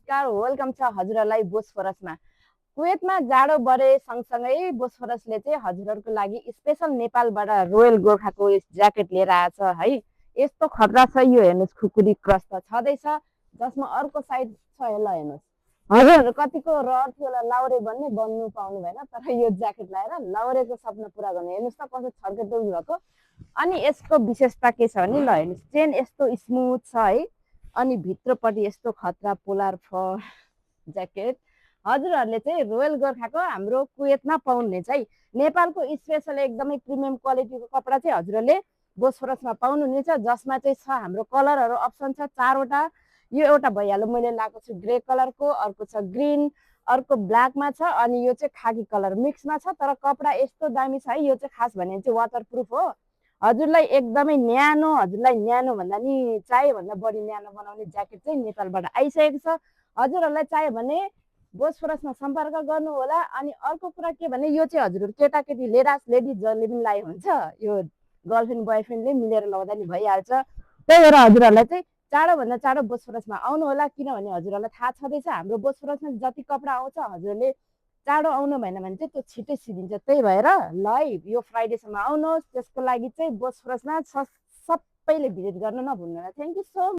नमस्कार, वेलकम छ हजुरहरूलाई बोसफोरसमा। कुवेतमा जाडो बढे सँगसँगै बोसफोरसले चाहिँ हजुरहरूको लागि स्पेशल नेपालबाट रोयल गोर्खाको ज्याकेट लिएर आएछ है। यस्तो खतरा छ यो हेर्नुहोस्, खुकुरी क्रस त छँदैछ, जसमा अर्को साइड छ यसलाई हेर्नुहोस्। हजुरहरू कतिको रहर थियो होला लाउरे भन्ने, बन्नु पाउनु भएन, तर यो ज्याकेट लाएर लाउरेको सपना पुरा गर्नु। हेर्नुहोस् त कस्तो छर्केटो भएको। अनि यसको विशेषता के छ भने ल हेर्नुहोस्, चेन यस्तो स्मुथ छ है, अनि भित्रपट्टि यस्तो खतरा पोलार फर ज्याकेट हजुरहरूले चाहिँ रोयल गोर्खाको हाम्रो कुवेतमा पाउनुहुनेछ है। नेपालको स्पेसल एकदमै प्रिमियम क्वालिटीको कपडा चाहिँ हजुरहरूले बोसफोरसमा पाउनुहुनेछ, जसमा चाहिँ छ हाम्रो कलरहरू अप्सन छ 4वटा। यो एउटा भइहाल्यो, मैले लगाएको छु ग्रे कलरको, अर्को छ ग्रिन, अर्को ब्ल्याकमा छ, अनि यो चाहिँ खाकी कलर मिक्समा छ। तर कपडा यस्तो दामी छ है, यो चाहिँ खास भने चाहिँ वाटरप्रुफ हो। हजुरलाई एकदमै न्यानो, हजुरलाई न्यानो भन्दा नि चाहियो भन्दा बढी न्यानो बनाउने ज्याकेट चाहिँ नेपालबाट आइसकेको छ। हजुरहरूलाई चाहियो भने बोसफोरसमा सम्पर्क गर्नु होला। अनि अर्को कुरा के भने यो चाहिँ हजुरहरू केटाकेटी लेडिज जसले पनि लाए हुन्छ, यो गर्लफ्रेन्ड बोयफ्रेन्डले मिलेर लगाउँदा नि भइहाल्छ। त्यही भएर हजुरहरूलाई चाहिँ चाँडोभन्दा चाँडो बोसफोरसमा आउनु होला, किनभने हजुरहरूलाई थाहा छँदैछ हाम्रो बोसफोरसमा जति कपडा आउँछ हजुरहरूले चाँडो आउनु भएन भने चाहिँ त्यो छिटै सिद्धिन्छ। त्यही भएर ल है, यो फ्राइडेसम्म आउनुहोस्। त्यसको लागि चाहिँ बोसफोरसमा सबैले भिजिट गर्न नभुल्नु होला। Thank you so much.